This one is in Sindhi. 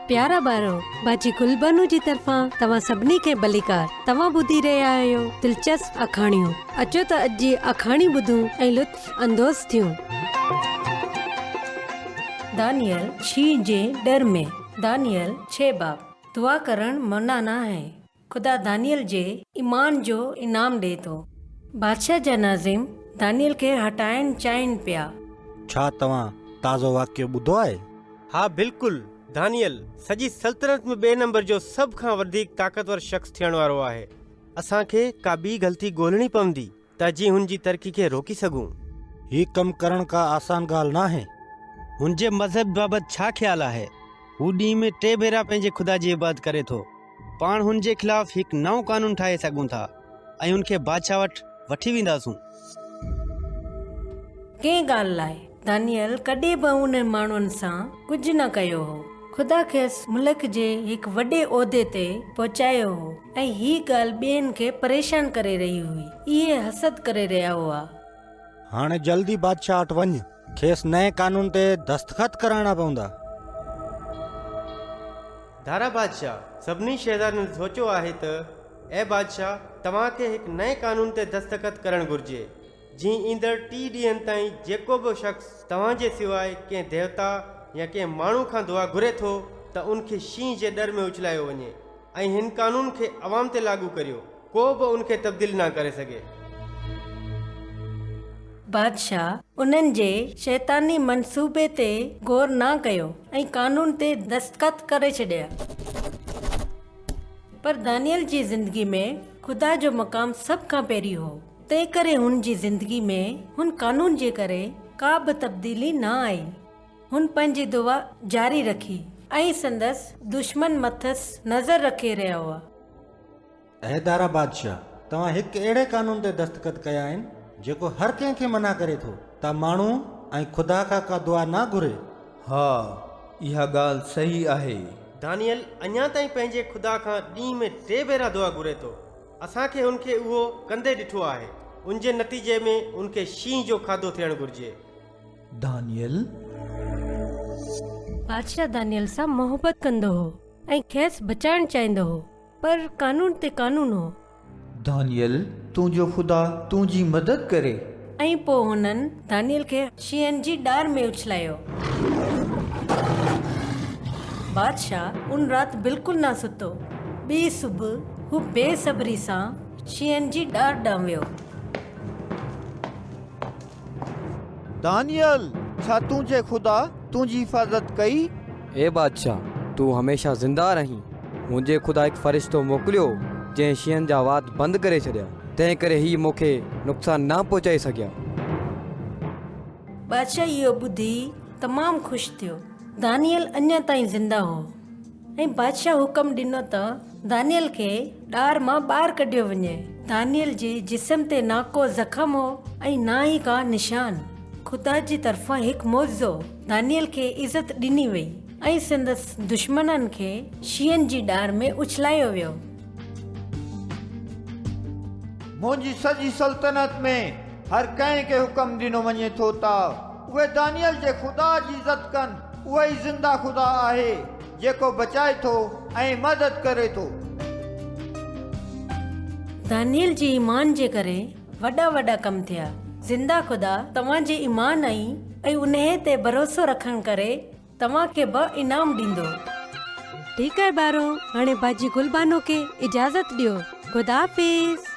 پيارا ٻارو، باجي گلبانو جي طرفان توهان سڀني کي ڀليڪار. توهان ٻڌي رهيا آهيو دلچسپ آکاڻيون. اچو ته اڄ جي آکاڻي ٻڌون ۽ لطف اندوز ٿيون. دانيئل شينهن جي ڏر ۾. دانيئل ڇهه باب. دعا ڪرڻ منع ناهي. خدا دانيئل جي ايمان جو انعام ڏئي ٿو. بادشاهه جا ناظم دانيئل کي هٽائڻ چاهين پيا. ڇا توهان تازو واقعو ٻڌو آهي؟ ها بلڪل، دانيئل سڄي سلطنت ۾ ٻئي نمبر جو سڀ کان وڌيڪ طاقتور شخص ٿيڻ وارو آهي. اسان کي ڪا ٻي غلطي ڳولڻي پوندي ته جيئن هن جي ترقي کي روڪي سگهون. هي ڪم ڪرڻ ڪا آسان ڳالهه ناهي. هن جي مذهب بابت ڇا خيال آهي؟ هو ڏينهن ۾ ٽي ڀيرا پنهنجي خدا جي عبادت ڪري ٿو. پاڻ هن جي خلاف هڪ نئون قانون ٺاهي سگهون ٿا ۽ هن کي بادشاهه وٽ وٺي وينداسون. ڪنهن ڳالهه لاء دانيئل ڪڏهن به انهن ماڻهن سان ڪجهه نه ڪيو هو. خدا کيس ملڪ جي هڪ وڏي عهدي تي پهچايو هو ۽ هي ڳالهه ٻين کي پريشان ڪري رهي هئي. اهي حسد ڪري رهيا هئا. هاڻي جلدي بادشاهه وٽ وڃ. کيس نئين قانون تي دستخط ڪرائڻا پوندا. دارا بادشاهه سڀني شهزادن سوچيو آهي ته، اي بادشاهه! توهان کي هڪ نئين قانون تي دستخط ڪرڻ گهرجي، جيئن ايندڙ 30 ڏينهن تائين جيڪو به شخص توهان جي سواء ڪنهن ديوتا يا ڪنهن ماڻهو کان دعا گهري ٿو ته ان کي شينهن جي ڏر ۾ اڇلايو وڃي ۽ هن قانون کي عوام تي لاڳو ڪريو. ڪو به ان کي تبديل نه ڪري سگهي. بادشاهه انهن جي شيطاني منصوبي تي غور نه ڪيو ۽ قانون تي دستخط ڪري ڇڏيا. پر دانيئل جي زندگي ۾ خدا جو مقام سڀ کان پهرين هو، تنهنڪري هن جي زندگي ۾ هن قانون جي ڪري ڪا به تبديلي نه آئي. هن پنهنجي دعا جاري رکي ۽ سندس دشمن مٿس نظر رکي رهيا هئا. اي دارا بادشاهه! توهان هڪ اهڙي قانون تي دستخط ڪيا آهن، جيڪو هر ڪنهن کي منع ڪري ٿو ته ماڻهو ۽ خدا کان ڪا دعا نه گهري. ها، اها ڳالهه صحيح آهي. دانيئل اڃا تائين پنهنجي خدا کان ڏينهن ۾ ٽي ڀيرا دعا گهري ٿو. اسان کي هن کي اهو ڪندي ڏٺو آهي. ان جي نتيجي ۾ ان کي شينهن جو کاڌو ٿيڻ گهرجي. دانيئل! بادشاهه دانيئل سان محبت ڪندو هو ۽ کيس بچائڻ چاهيندو هو. پر قانون تي قانون هو. دانيئل، تنهنجو خدا تنهنجي مدد ڪري. ۽ پوء هنن دانيئل کي شينهن جي ڏار ۾ اڇلايو. بادشاهه ان رات بلڪل نه ستو. ٻئي صبح هو بي صبري سان شينهن جي ڏار ڏانهن ويو. دانيئل! ڇا تنهنجي خدا تنهنجي حفاظت ڪئي؟ اي بادشاهه! تون هميشه زنده رهين. منهنجي خدا هڪ فرشتو موڪليو، جنهن شينهن جا وات بند ڪري ڇڏيا، تنهنڪري هي مون کي نقصان نه پهچائي سگهيا. بادشاهه اهو ٻڌي تمام خوش ٿيو. دانيئل اڃا تائين زنده هو ۽ بادشاهه حڪم ڏنو ته دانيئل کي ڏار مان ٻاهر ڪڍيو وڃي. دانيئل جي جسم تي نه ڪو زخم هو ۽ نه ئي ڪا نشان. خدا جي طرفان هڪ معجزو، دانيئل کي عزت ڏني وئي ۽ سندس دشمنن کي شينهن جي ڏار ۾ اڇلايو ويو. منهنجي سڄي سلطنت ۾ هر ڪنهن کي حڪم ڏنو وڃي ٿو ته اهي دانيئل جي خدا جي عزت ڪن. اهو ئي زنده خدا آهي، جيڪو بچائي ٿو ۽ مدد ڪري ٿو. دانيئل جي ايمان جي ڪري وڏا وڏا ڪم ٿيا. زنده خدا توهان جي ايمان ۽ انهيء تي ڀروسو رکڻ ڪري توهان کي به انعام ڏيندو. ٺيڪ آهي ٻارو، هاڻي باجي گل بانو کي اجازت ڏيو. خدا حافظ.